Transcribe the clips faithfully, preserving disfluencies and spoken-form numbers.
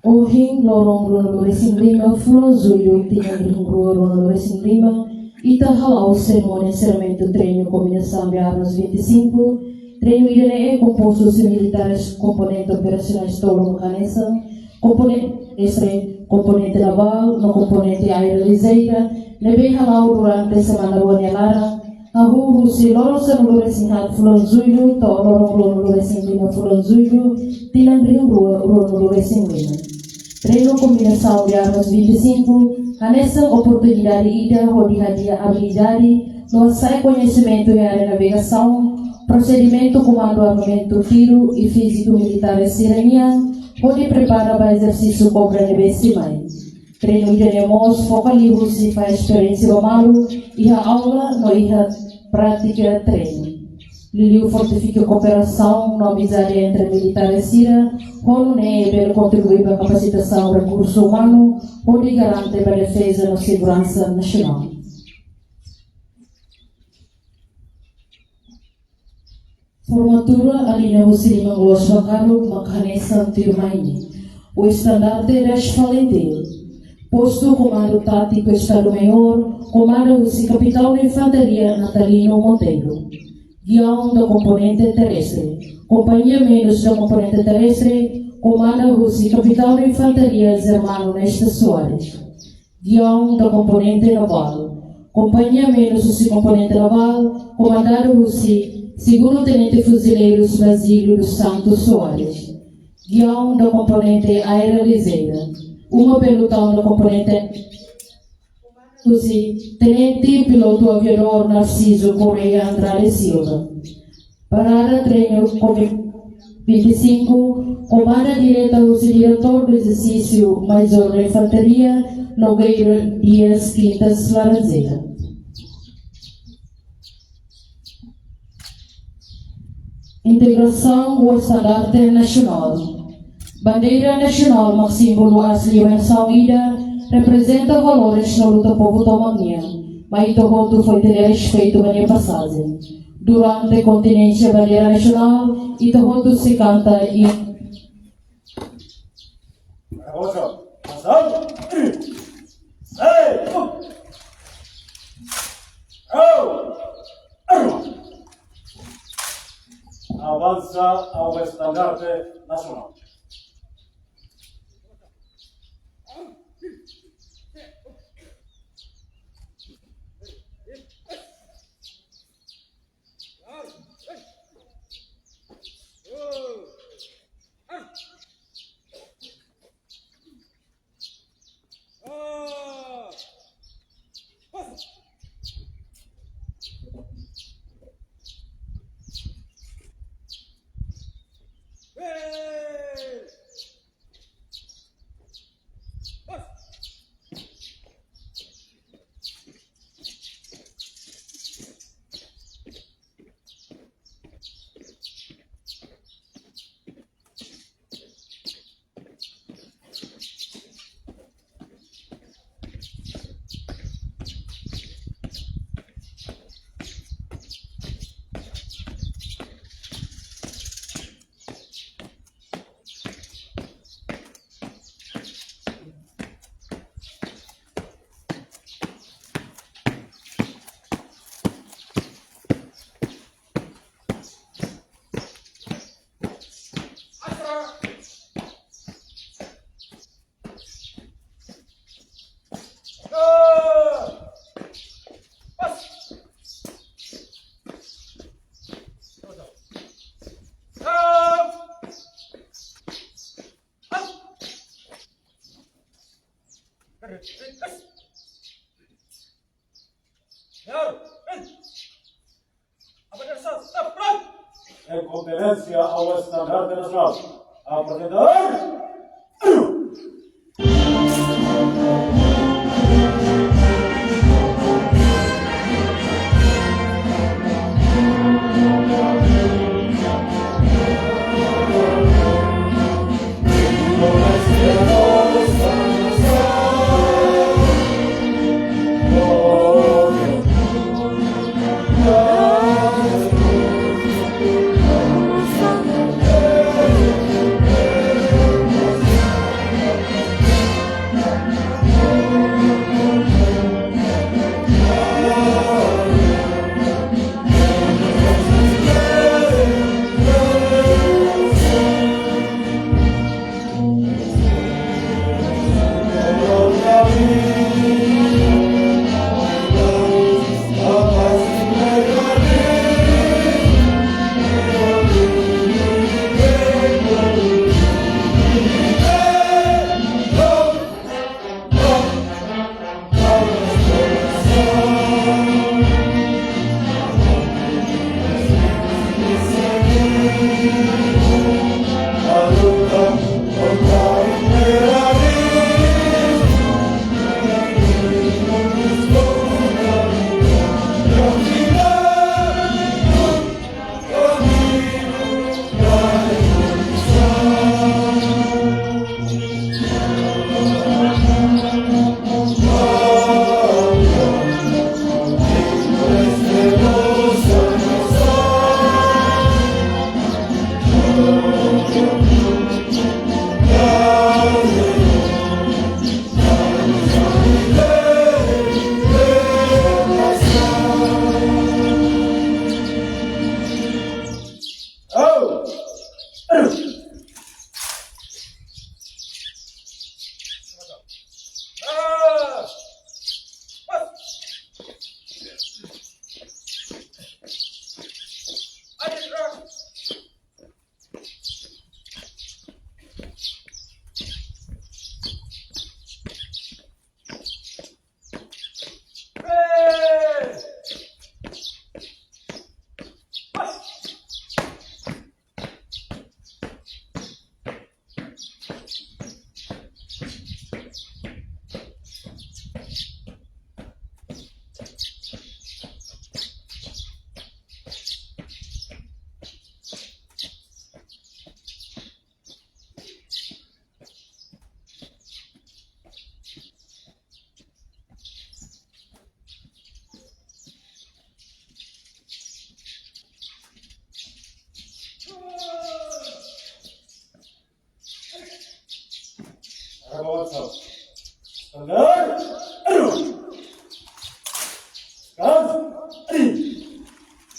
Ohin, loron ruanulu-resin-lima, fulan Jullu, tinan rihun rua ruanulu-resin-lima, ita hala'o serimónia enserramentu treinu kombinasaun de armas vinte e cinco. Treinu ida-ne'e kompostu husi militares komponente operasionais tolu mak hanesan: komponente terrestre, komponente navál no komponente aérea lijeira, ne'ebé hala'o durante semana rua nia laran, hahú husi loron sanulu-resin-haat fulan Jullu to'o loron ruanulu-resin-lima fulan Jullu, tinan rihun rua ruanulu-resin-lima. Treinu kombinasaun de armas vinte e cinco hanesan oportunidade ida hodi hadi'a abilidade no hasa'e koñesimentu iha área navegasaun, prosedimentu komandu armamentu, tiru i fíziku militares sira-nian, hodi prepara ba ezersísiu kobra ne'ebé sei mai. Treinu ida-ne'e mós foka liuhusi fahe esperiénsia ba malu iha aula no iha prátika treinu. Liuliu fortifika kooperasaun no amizade entre militares sira, ho nune'e bele kontribui ba kapasitasaun rekursu umanu, hodi garante ba defeza no seguransa nasionál. Formatura alin husi liman loos ba karuk mak hanesan tuirmai ne'e: o Estandarte das Falintil, Postu Komandu Tátiku Estadu Maiór, komanda husi Kapitão da Infantaria Natalino Monteiro. Guiaun da Komponente Terrestre, Kompañia Menus da Komponente Terrestre, komanda husi Kapitão da Infantaria Germano Nesta Soares. Guiaun da Komponente Navál, Kompañia Menus husi Komponente Navál, komandadu husi Segundu Tenente Fuzileiru Basílio dos Santos Soares. Guiaun da Komponente Aérea Lijeira, uma peluton da Komponente husi Tenente Pilotu Aviadór Narciso Correia Andrade Silva. Parada treinu COVID vinte e cinco, komanda direta husi Diretór do Ezersísiu Majór da Infantaria, Nogueira Dias Quintas Laranjeira. Integrasaun ho Estandarte Nasionál. Bandeira nasionál mak símbolu aas-liu nasaun ida, reprezenta valores no luta povu tomak nian, mai ita hotu foin tenke respeitu ba nia pasajen. Durante kontinjénsia bandeira nasionál, ita hotu sei kanta i Avansa ao Estandarte Nasionál. Em obediência ao estandarte nacional, apresentador!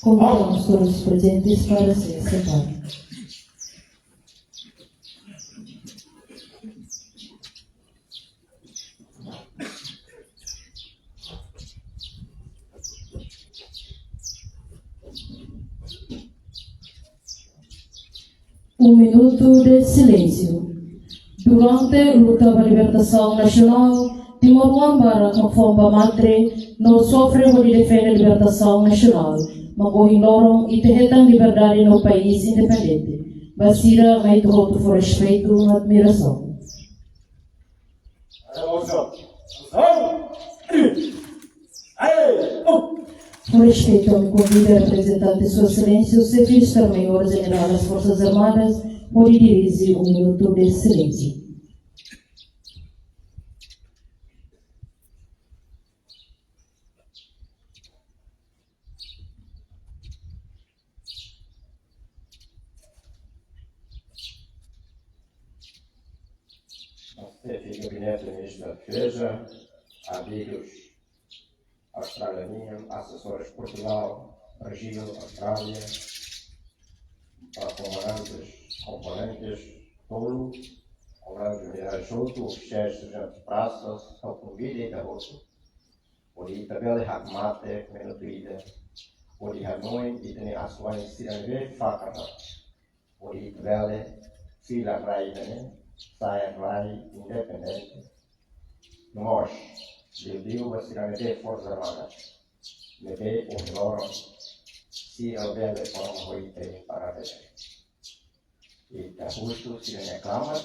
Convidamos todos os presentes para se sentar. Um minuto de silêncio. Durante luta ba libertasaun nasionál, timoroan barak mak fó an ba matre no sofre hodi defende libertasaun nasionál, mak ohin loron ita hetan liberdade no país independente. Ba sira mai ita hotu fó respeitu no admirasaun. Ho respeitu, ami konvida reprezentante Sua Exelénsia, Xefe Estadu-Maiór Jenerál das Forsas Armadas, hodi dirije um minuto de silêncio. Xefe Gabinete, Ministru da Defeza, amigos australianos, asesores Portugal, Brasil, Austrália, ba komandantes, komponentes, tolu, komandantes jenerais hotu, xefes, sarjentus, prasas, ha'u konvida ita hotu hodi ita bele hakmatek minutu ida, hodi hanoin ita-nia asuwa'in sira ne'ebé fakar, hodi ita bele fila rai ida-ne'e sai rai independente, No mós, liuliu ba sira ne'ebé Forsa Armada ne'ebé ohin loron sei bele forma ho ita iha Paraná. Ita husu sira-nia klamar,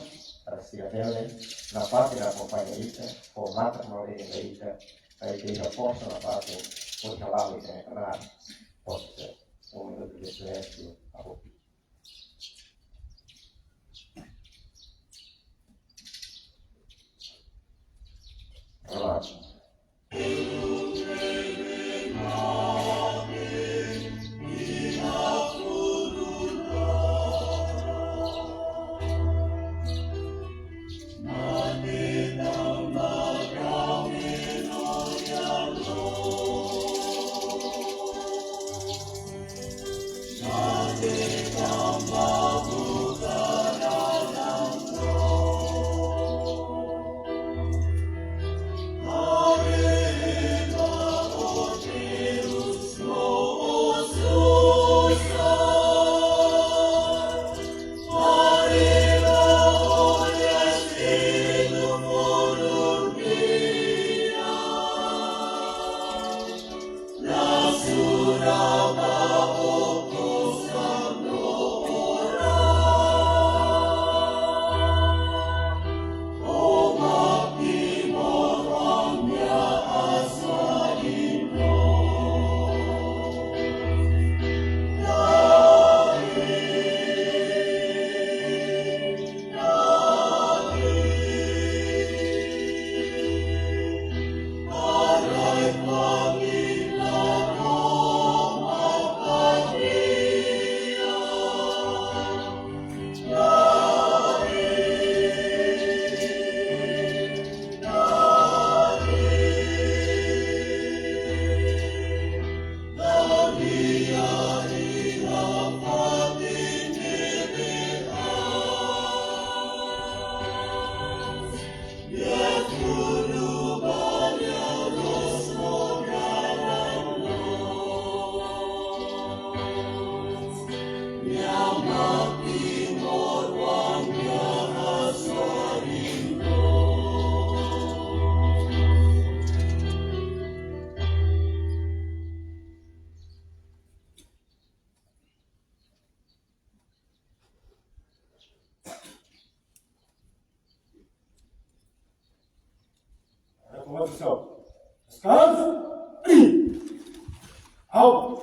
para sira bele nafatin akompaña ita, ho matan-matan ita, para ita iha forsa nafatin, hodi hala'o ita-nia knaar. Forsa, um minuto de silêncio, a Olá.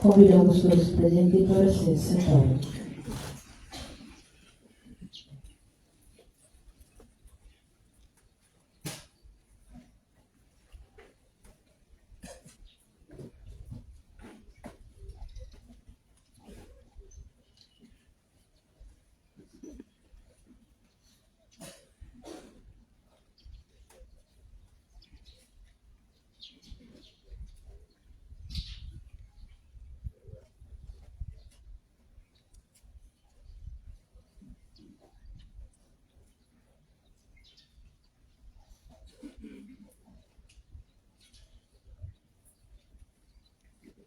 Convidamos todos os presentes para se sentarem.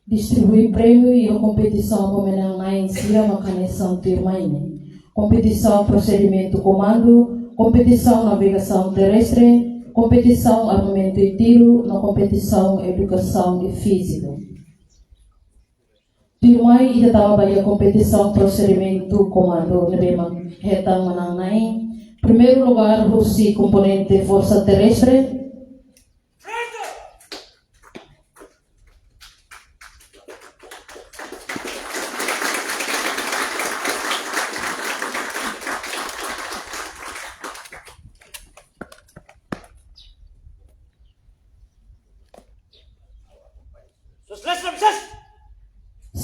Distribui prémiu iha kompetisaun ba manán-na'in sira mak hanesan tuirmai ne'e. Kompetisaun prosedimentu komandu, kompetisaun navegasaun terrestre, kompetisaun armamentu i tiru, no kompetisaun edukasaun i fíziku. Tuirmai ita tama ba iha kompetisaun prosedimentu komandu ne'ebé mak hetan manán-na'in. Primeiru lugár husi komponente Forsa Terrestre.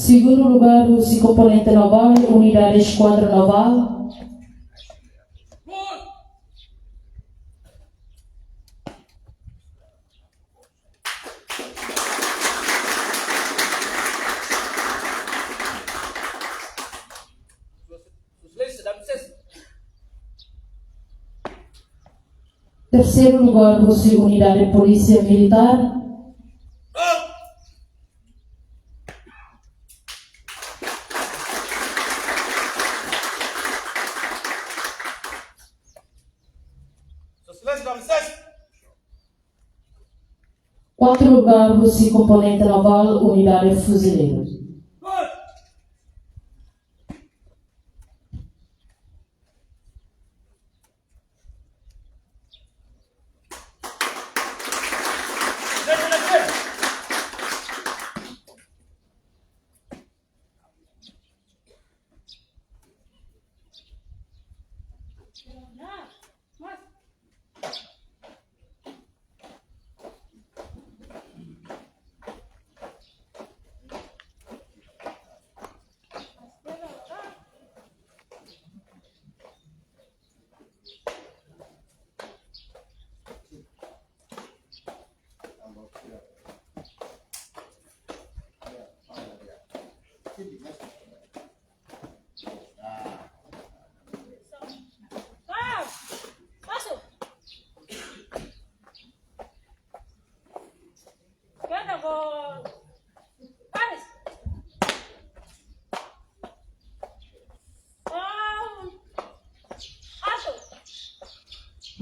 Segundu lugár husi komponente navál, unidade Eskuadra Navál. Terseiru lugár husi unidade Polísia Militár. Kuartu lugar, husi komponente navál, Unidade Fuzileiru.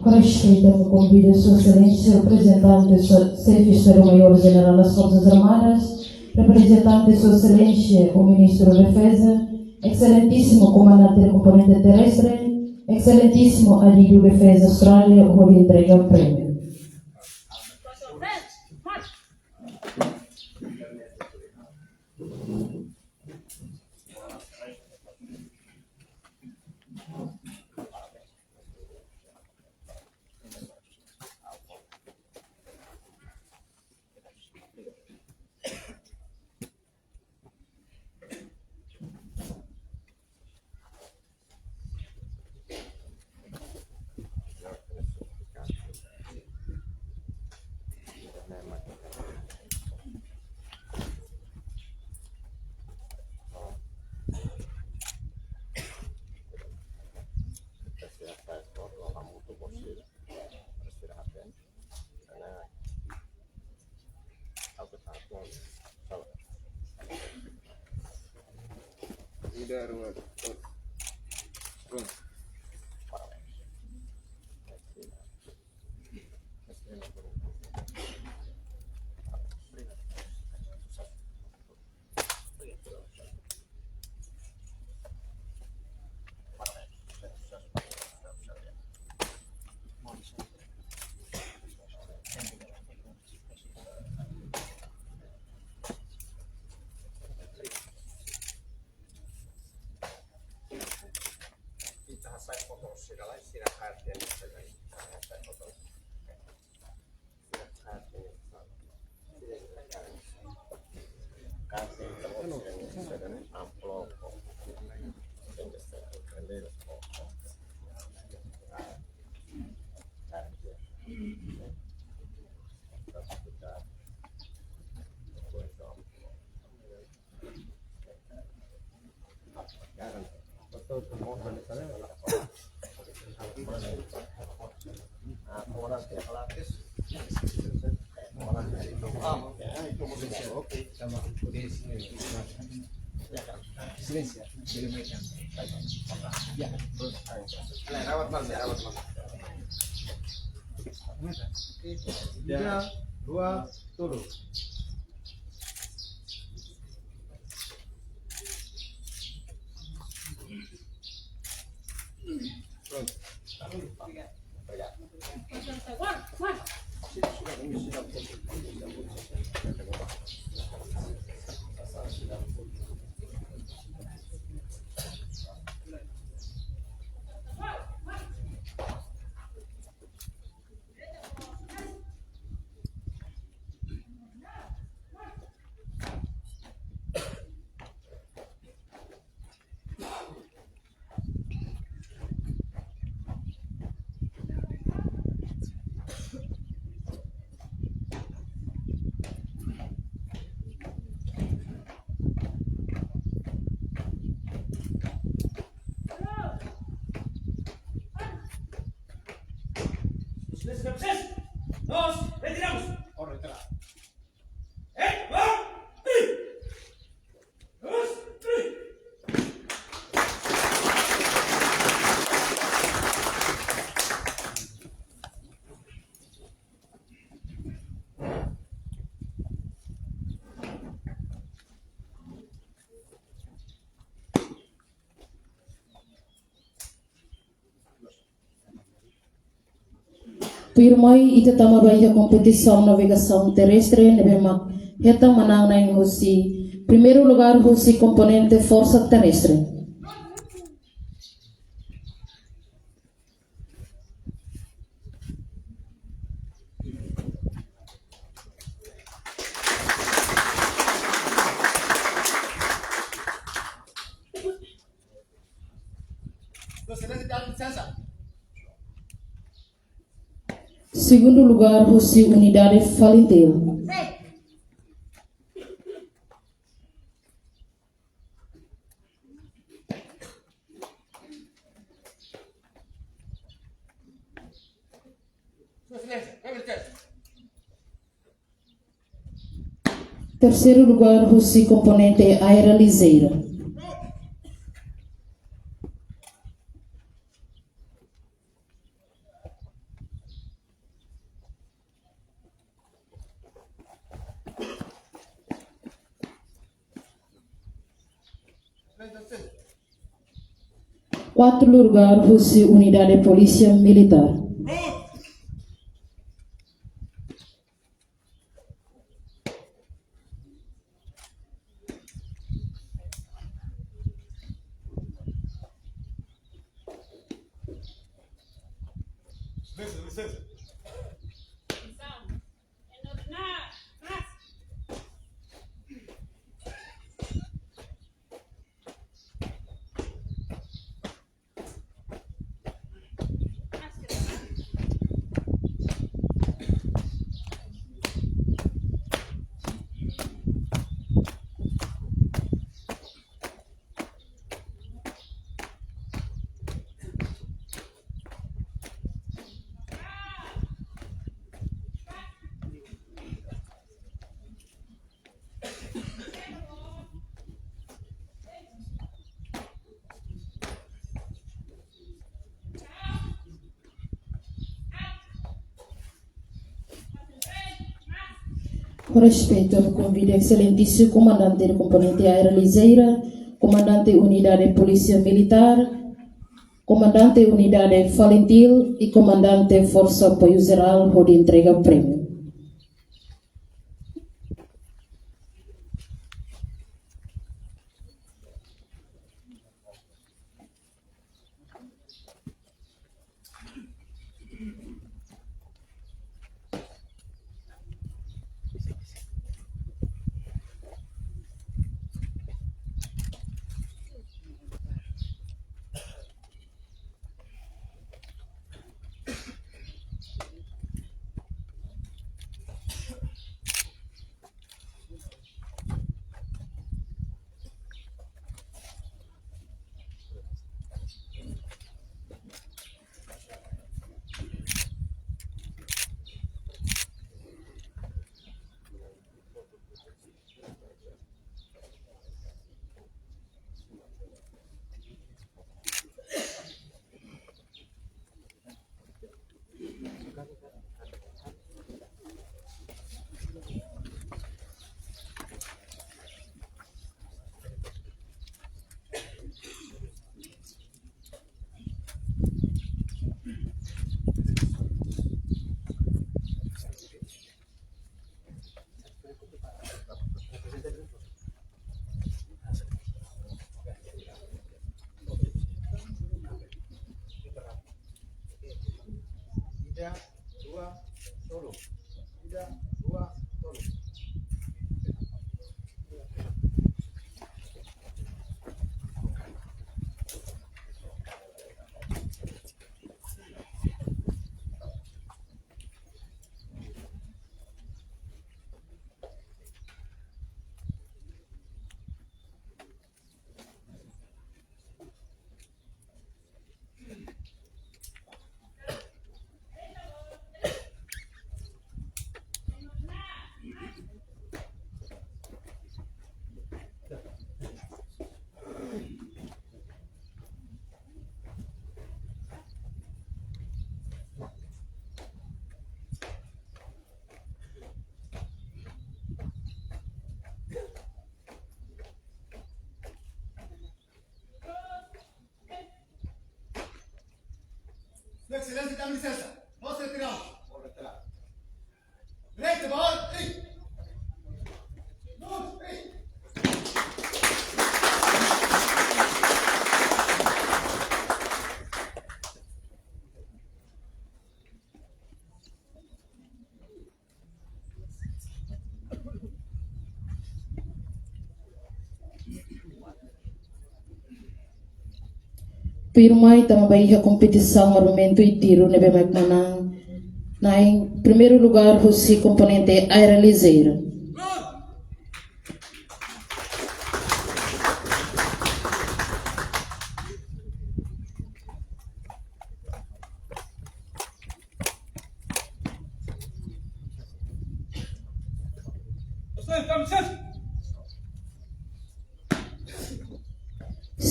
Com respeito, eu convido Sua Excelência, representante, Sua, Xefe Estadu-Maiór Jenerál das Forsas Armadas, representante, Sua Excelência, o Ministro da Defeza, Excelentíssimo Comandante do Componente Terrestre, Excelentíssimo Adido Defeza Austrália, hodi entrega prémiu. Ida, rua, tolu. Prontu. Ida, rua, tolu. Prontu. Nos retiramos. Orden, tera. Tuirmai ita tama ba iha kompetisaun navegasaun terrestre ne'ebé mak hetan manán-na'in husi primeiru lugar husi komponente Forsa Terrestre. Segundu lugar husi unidade Falintil. Terseiru lugar husi komponente Aera Lijeira. Kuartu lugar husi unidade Polísia Militár. Ho respeitu, ami konvida Exelentísimu Komandante Komponente Aera Lijeira, Komandante Unidade Polísia Militár, Komandante Unidade Falintil i Komandante Forsa Apoiu Jerál hodi entrega prémiu. Ida, rua, tolu. Ida, rua, tolu. Sua Exelénsia, dá licença. Nós retiramos. Tuirmai tama ba iha kompetisaun armamentu i tiru ne'ebé mak manán na'in primeiru lugar husi komponente Aire Ligeiro.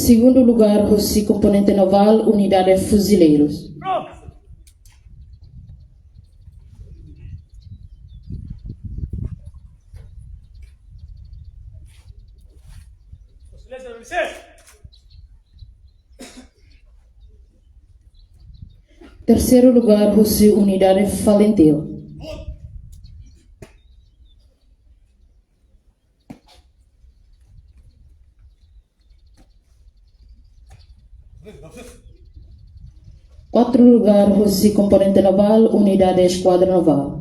Segundu lugar husi komponente Naval, Unidade Fuzileiros. Terseiru lugar husi Unidade Falintil. Kuartu lugar husi komponente Naval, Unidade Eskuadra Naval.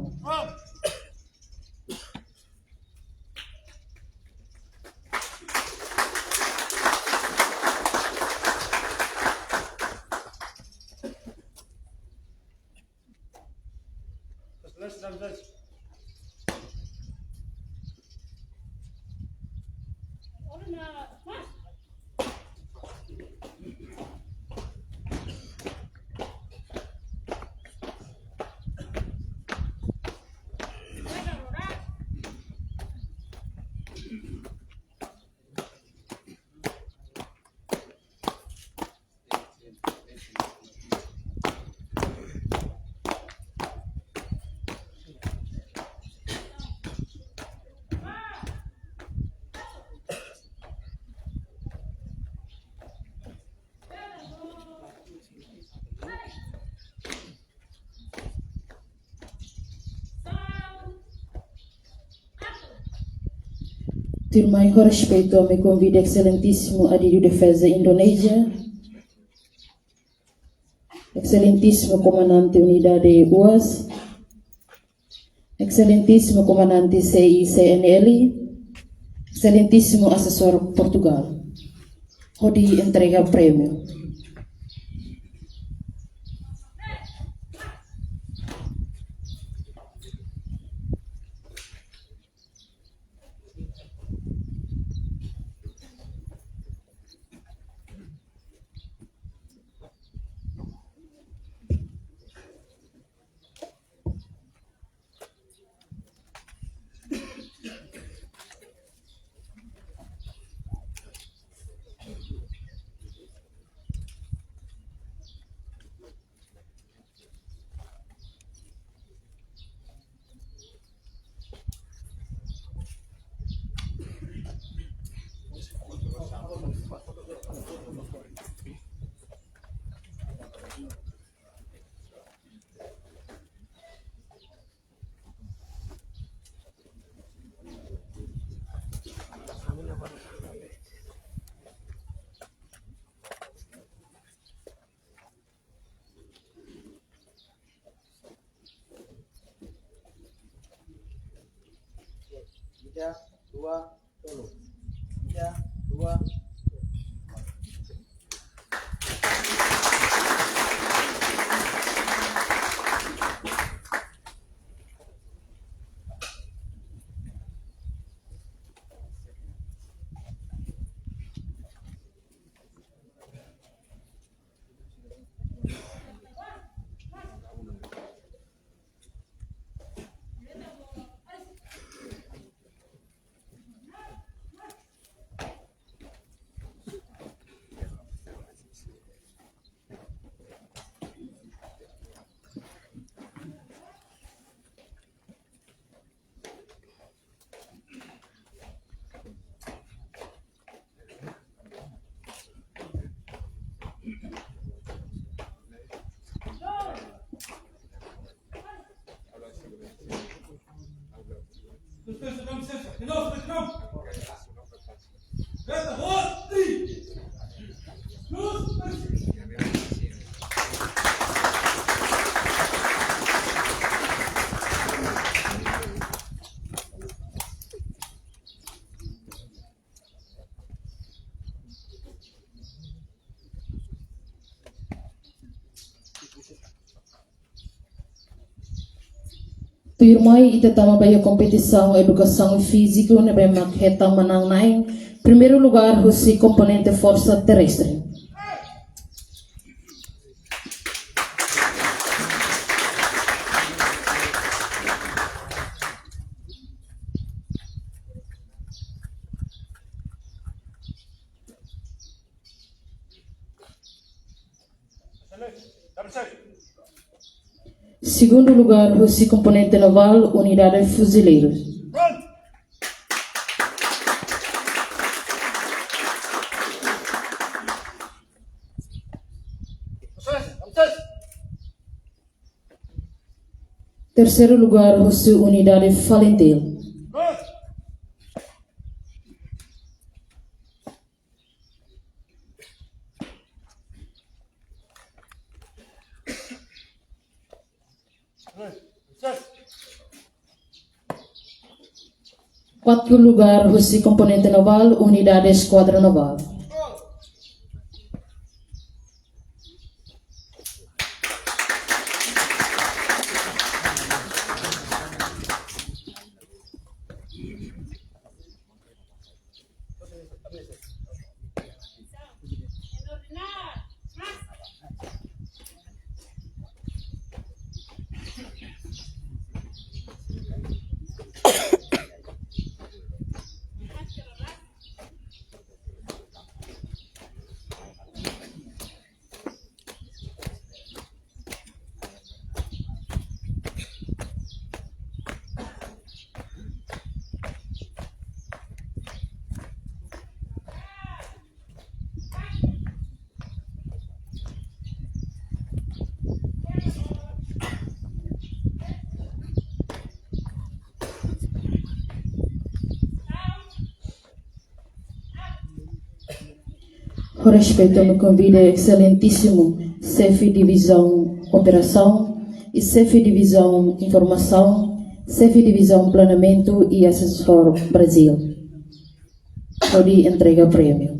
Tuirmai ho respeitu, ami konvida Exelentísimu Adidu Defeza Indonézia, Exelentísimu Komandante Unidade UAS, Exelentísimu Komandante C I C N L, Exelentísimu Asesór Portugál, hodi entrega prémiu. Ida, dua, tolu. Ida, dua. Tuirmai ita tama ba iha kompetisaun edukasaun fíziku ne'ebé mak hetan manán-na'in, primeiru lugar husi komponente forsa terrestre. Segundu lugar husi komponente navál, unidade fuzileiros. Terseiru lugar husi unidade FALINTIL. Kuartu lugar husi komponente navál, unidade eskuadra navál. Ho respeitu, ha'u konvida Exelentísimu Xefe Divizaun Operasaun i Xefe Divizaun Informasaun, Xefe Divizaun Planeamentu i Asesór Brazil, hodi entrega prémiu.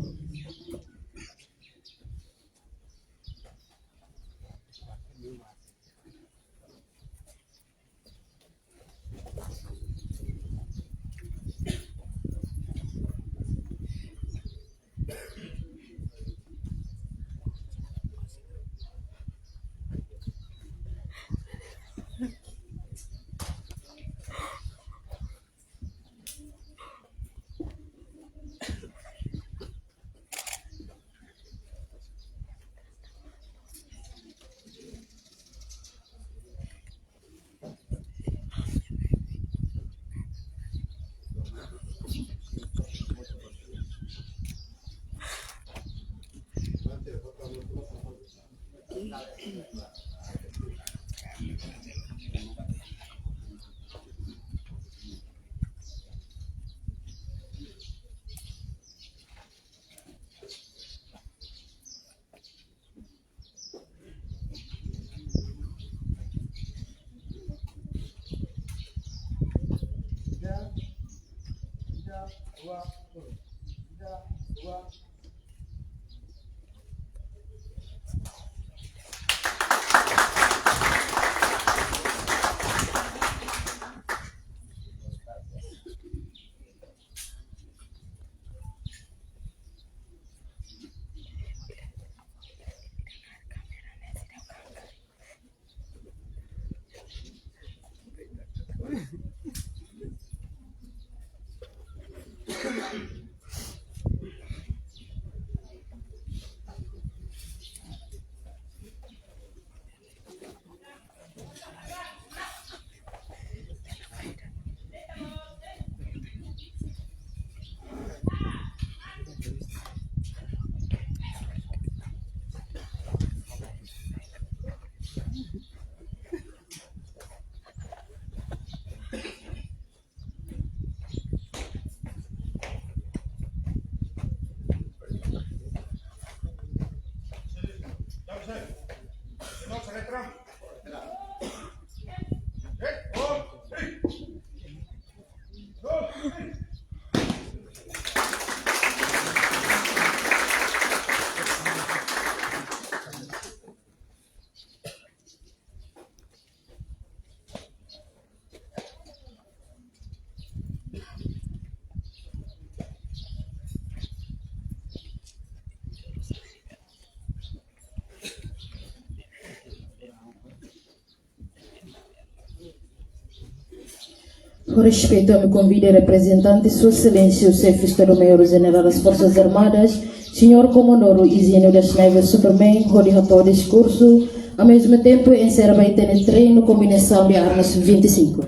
Ho respeitu, ami konvida reprezentante Sua Exelénsia Xefe Estadu-Maiór Jenerál das Forsas Armadas, Señór Komodoro Higino das Neves Superman, hodi hato'o diskursu, ao mesmo tempo enserra ba ita-nia treinu kombinasaun de armas vinte e cinco.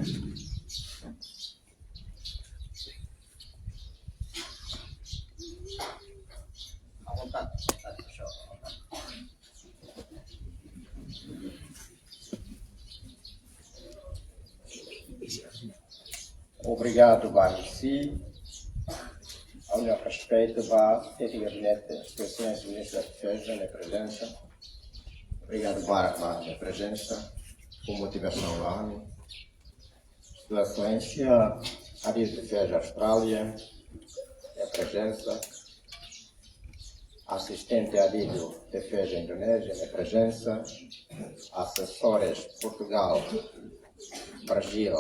Obrigadu barak. Ha'u-nia respeitu ba Xefe Gabinete, Sua Exelénsia Ministru Defeza, nia prezensa. Obrigadu barak ba nia prezensa, ho motivasaun ba ami. Sua Exelénsia Adidu Defeza Austrália, nia prezensa. Asistente Adidu Defeza Indonézia, nia prezensa. Asesores Portugal, Brazíl,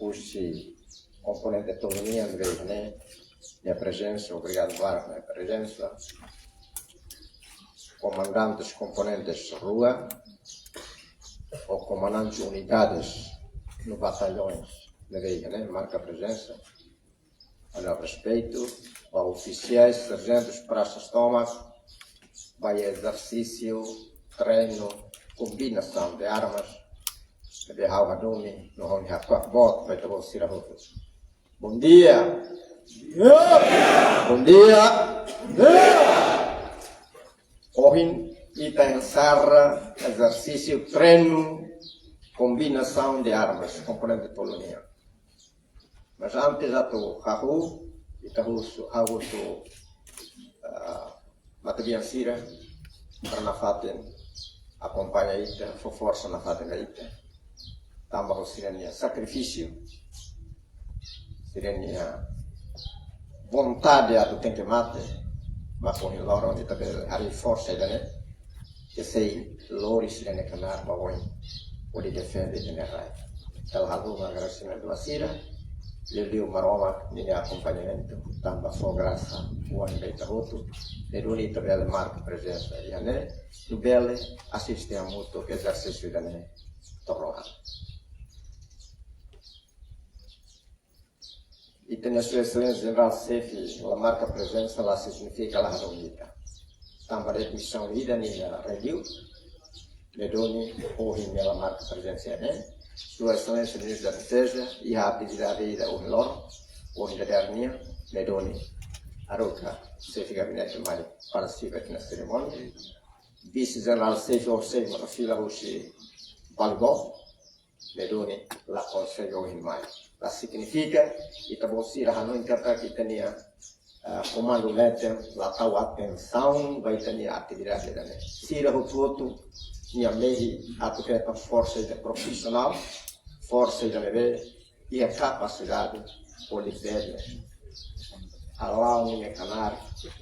husi komponente tolu nian, ne'ebé nia prezensa, obrigadu barak nia prezensa. Komandantes komponentes rua, ou komandantes unidades no batallaões, ne'ebé nia marka prezensa. Ha'u-nia respeitu ba ofisiais, sarjentus, prasas tomak, ba ezersísiu, treinu, kombinasaun de armas, ne'ebé ha'u hadomi, no ha'u-nia hakuak boot ba ita-boot sira hotu. Bom dia. Bom dia. Ohin ita enserra ezersísiu, treinu, kombinasaun de armas, komponente tolu nian. Mas antes atu hahú, ita husu, ha'u husu, ah, matebian sira, para nafatin akompaña ita, fó forsa nafatin ba ita. Tanba husi sira-nia sakrifísiu, sira-nia vontade atu tenke mate, mak ohin loron ita bele harii forsa ida-ne'e, ke sei lori sira-nia knaar ba oin, hodi defende ita-nia rai. Ita la haluha agradesimentu ba sira, liuliu Maromak ninia akompañamentu, tanba fó grasa, oan ba ita hotu, ne'e duni ita bele marka prezensa iha ne'e, no bele asiste hamutuk ezersísiu ida-ne'e to'o ohin. Ita-nia Sua Exelénsia Jenerál Xefe la marka prezensa la signifika la hadomi ita. Tanba de'it misaun ida nia reliu, ne'e duni ohin nia la marka prezensa ne'e. Sua Exelénsia Ministru Defeza iha atividade ida ohin loron, ohin dadeer nian, ne'e duni haruka Xefe Gabinete mai partisipa iha serimónia. Vise Jenerál Xefe, ou Xefe Mota Fila husi Balibó, ne'e duni la konsege ohin mai. La signifika ita-boot sira hanoin katak ita-nia, ah, komandu leten la tau atensaun ba ita-nia atividade ida-ne'e. Sira hotu-hotu nia mehi atu hetan forsa ida profisionál, forsa ida ne'ebé iha kapasidade hodi bele hala'o ninia knaar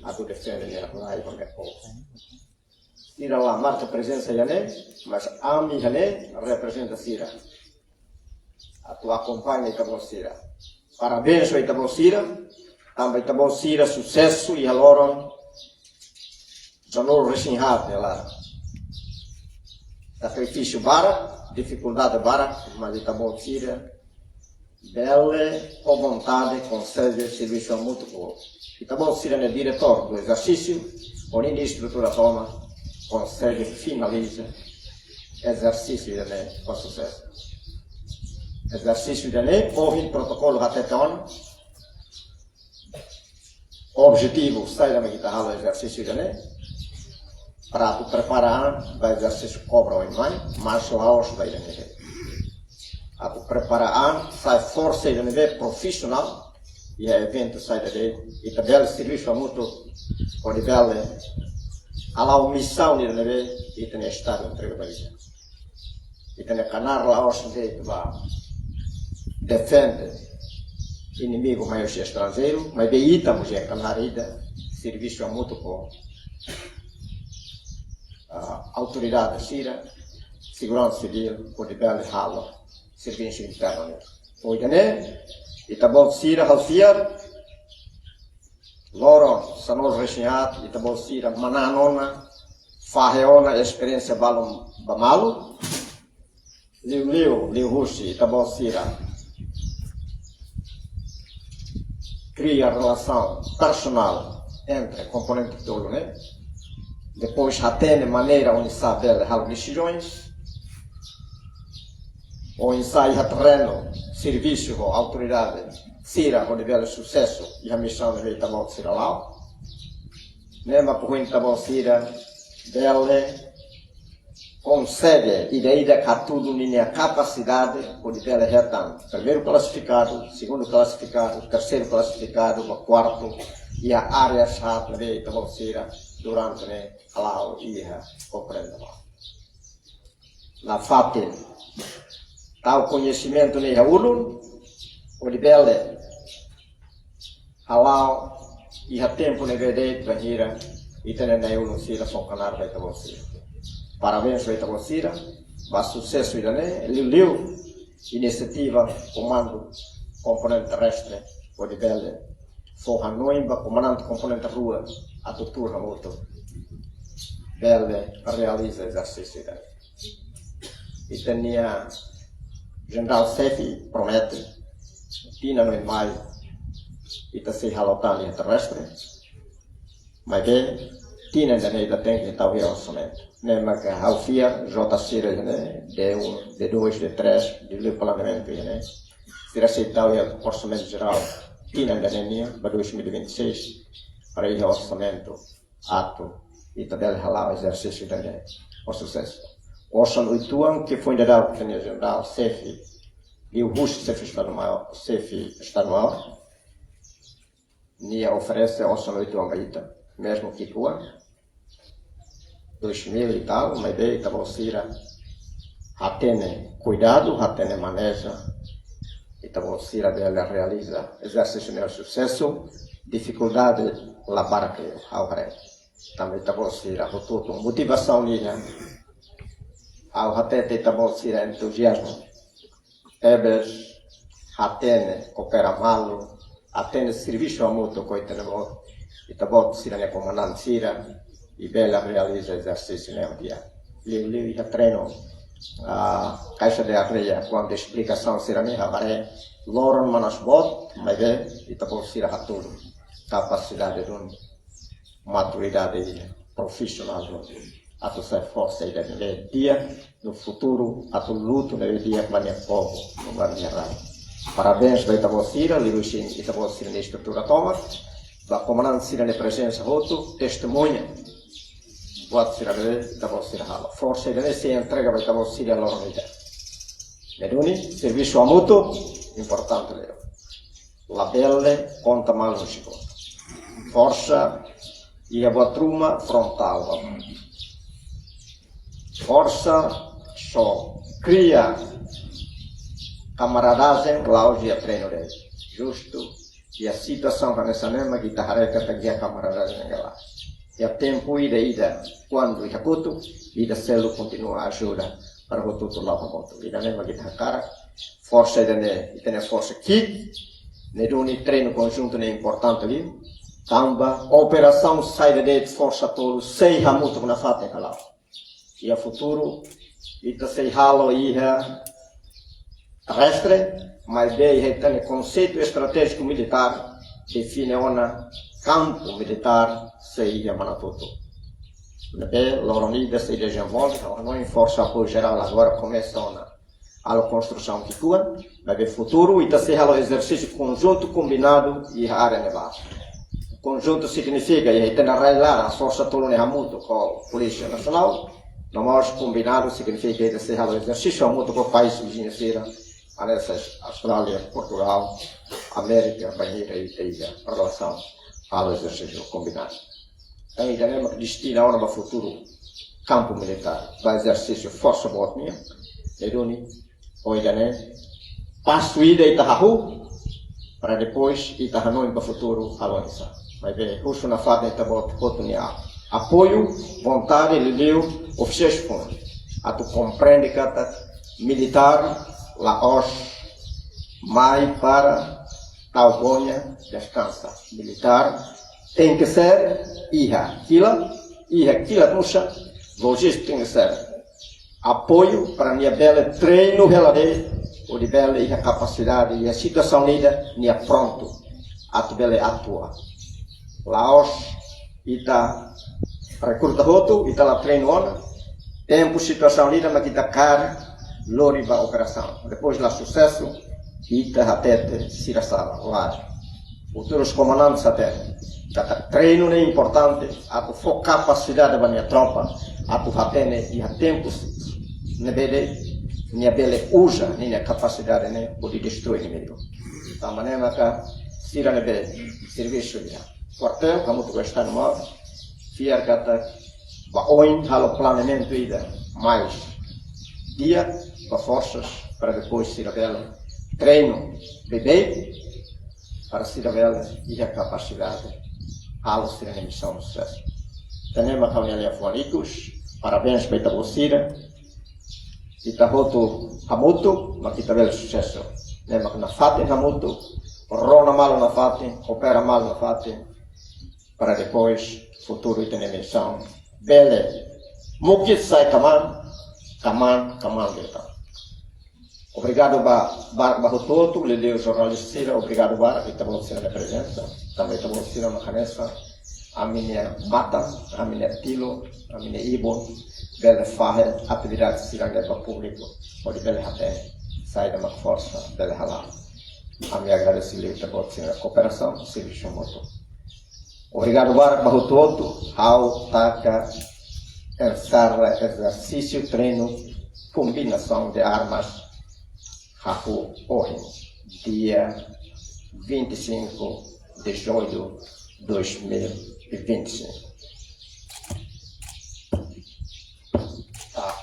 atu defende nia rai ho nia povu. Sira la marka prezensa iha ne'e, mas ami iha ne'e reprezenta sira. Atu akompaña ita-boot sira. Parabéns ba ita-boot sira, tanba ita-boot sira susesu iha loron sanulu-resin-haat nia laran. Sakrifísiu barak, difikuldade barak, mas ita-boot sira bele ho vontade konsege servisu hamutuk ho ita-boot sira-nia diretór do ezersísiu, ho ninia estrutura tomak, konsege finaliza ezersísiu ida-ne'e ho susesu. Ezersísiu ida-ne'e, ohin protokolu hatete ona, objetivu saida mak ita halo ezersísiu ida-ne'e, para atu prepara an ba ezersísiu kobra oin mai, mas la'ós ba ida-ne'e. Atu prepara an sai forsa ida ne'ebé profisionál, iha eventu saida de'it, ita bele servisu hamutuk, hodi bele hala'o misaun ida ne'ebé ita-nia Estadu entrega ba ita. Ita-nia knaar la'ós de'it ba defende inimigu mai husi estranjeiru, maibé ita mós iha knaar ida, servisu hamutuk ho, ah, autoridade sira, seguransa sivíl, hodi bele halo servisu internu. Ohin ne'e, ita-boot sira halo fiar, loron sanulu-resin-haat, ita-boot sira manán ona, fahe ona esperiénsia balun ba malu, liuliu, liuhusi ita-boot sira kria relasaun personál entre komponente tolu ne'e. Depois hatene maneira oinsá bele halo desizaun. Oinsá iha terrenu servisu ho autoridade sira hodi bele susesu iha misaun ne'ebé ita-boot sira la'o. Ne'e mak ohin ita-boot sira bele konsege ida-idak hatudu ninia kapasidade hodi bele hetan primeiru klasifikadu, segundu klasifikadu, terseiru klasifikadu, ba kuartu, iha área haat ne'ebé ita-boot sira durante ne'e hala'o iha komponente. Nafatin tau koñesimentu ne'e iha ulun hodi bele hala'o iha tempu ne'ebé de'it bainhira ita-nia na'i-ulun sira son knaar ba ita-boot sira. Parabéns ba ita-boot sira ba susesu ida-ne'e, liuliu inisiativa Komandu Komponente Terrestre hodi bele fó hanoin ba komandante komponente rua atu tuur hamutuk bele realiza ezersísiu ida-ne'e. Ita-nia jenerál xefe promete tinan oin mai ita sei halo tan iha terrestre. Maibé tinan ida-ne'e ita tenke tau iha orsamentu. Ne'e mak ha'u fiar, J sira ne'e, D um, D dois, D três, D dois planeamentu ne'e, sira sei tau iha orsamentu jerál tinan ida-ne'e nian ba dois mil e vinte e seis, para iha orsamentu atu ita bele hala'o ezersísiu ida-ne'e ho susesu. Osan uitoan ke foin dadauk ita-nia jenerál xefe, liuhusi xefe Estadu-Maiór, xefe Estadu-Maiór, nia oferese osan uitoan ba ita, mezmu ki'ikoan, dois mil e tal, maibé ita-boot sira hatene kuidadu, hatene maneja, ita-boot sira bele realiza ezersísiu ne'e ho susesu, difikuldade la barak liu, ha'u haree. Tanba ita-boot sira hotu-hotu motivasaun nian, ha'u hatete ita-boot sira entuziazmu. Tebes hatene, koopera malu, hatene servisu hamutuk ho ita-boot, ita-boot sira-nia komandante sira, i bele realiza ezersísiu ne'e di'ak. Liuliu iha treinu, ah, kaixa de areia, kuandu esplikasaun sira-ne'e ha'u haree loron manas boot, maibé ita-boot sira hatudu kapasidade duni, maturidade iha, profisionál duni, atu sai forsa ida-ne'ebé di'ak no futuru, atu lutu ne'ebé di'ak ba nia povu, ba nia rai. Parabéns ba ita-boot sira, liuhusi ita-boot sira-nia estrutura tomak, ba komandante sira-nia prezensa hotu, testemuña buat sira ne'ebé ita-boot sira halo. Forsa ida-ne'e sei entrega ba ita-boot sira loron ida. Ne'e duni, servisu hamutuk importante liu. Labele konta malu husi kota. Forsa iha buat ruma frontál ba. Forsa só kria kamaradajen la'ós iha treinu de'it. Justu iha situasaun hanesan ne'e mak ita haree katak iha kamaradajen ne'e la. Iha tempu ida-idak, kuandu iha kotuk, ida seluk kontinua ajuda para hotu-hotu la'o hamutuk. Ida-ne'e mak ita hakarak, forsa ida-ne'e, ita-nia forsa ki'ik, ne'e duni treinu konjuntu ne'e importante liu, tanba operasaun saida de'it forsa tolu sei hamutuk nafatin hala'o. Iha futuru, ita sei halo iha terrestre, maibé iha ita-nia konseitu estratéjiku militár, define ona kampu militár sei iha Manatuto. Ne'ebé loron ida sei dezenvolve, ha'u hanoin Forsa Apoiu Jerál agora komesa ona halo konstrusaun ki'ikoan, maibé futuru ita sei halo ezersísiu konjuntu kombinadu iha área ne'ebá. Konjuntu signifika iha ita-nia rai-laran, forsa tolu ne'e hamutuk ho Polísia Nasionál, no mós kombinadu signifika ita sei halo ezersísiu hamutuk ho país viziñu sira, hanesan Austrália, Portugál, Amérika, bainhira ita iha relasaun halo ezersísiu kombinadu. Entaun, ida-ne'e mak destina ona ba futuru kampu militár, ba ezersísiu forsa boot nian, ne'e duni, ho ida-ne'e, pasu ida ita hahú, para depois ita hanoin ba futuru halo oinsá. Maibé, husu nafatin ita-boot hotu nia apoiu, vontade, liuliu ofisiais foun, atu komprende katak militár la'ós mai para tau boña, deskansa. Militár tenke ser iha kilat, iha kilat musa, lojístika tenke ser apoiu para nia bele treinu hela de'it, hodi bele iha kapasidade, iha situasaun ida, nia prontu. atu bele atua. La'ós ita rekruta hotu, ita la treinu ona. Tempu situasaun ida mak ita kaer lori ba operasaun. Depois la susesu, ita hatete sira sala, lae. Futurus komandantes hatene katak treinu ne'e importante, atu fó kapasidade ba nia tropa, atu hatene iha tempus ne'ebé de'it nia bele uza ninia kapasidade ne'e hodi destrui inimigu. Tanba ne'e maka sira ne'ebé servisu iha kuartél, hamutuk ho Estadu-Maiór, fiar katak ba oin halo planeamentu ida mais di'ak ba forsas, para depois sira bele treinu beibeik, para sira bele iha kapasidade halo sira-nia misaun susesu. Tan ne'e mak ha'u-nia liafuan ikus, parabéns ba ita-boot sira. Ita hotu hamutuk mak ita bele susesu. Ne'e mak nafatin hamutuk, rona malu nafatin, opera malu nafatin, para depois futuru ita-nia misaun bele mukit sai kmaan, kmaan, kmaan de'it. Obrigadu ba, ba, ba hotu-hotu, liuliu jornalista sira, obrigadu ba ita-boot sira-nia prezensa, tanba ita-boot sira mak hanesan ami-nia matan, ami-nia tilun, ami-nia ibun, bele fahe atividade sira-ne'e ba públiku, hodi bele hatene saida mak forsa bele hala'o. Ami agradese liu ita-boot sira kooperasaun, servisu mútuu. Obrigadu barak ba hotu-hotu, ha'u taka enserra ezersísiu treinu kombinasaun de armas, hahú ohin, dia vinte e cinco de julho de dois mil e vinte e cinco. Ah,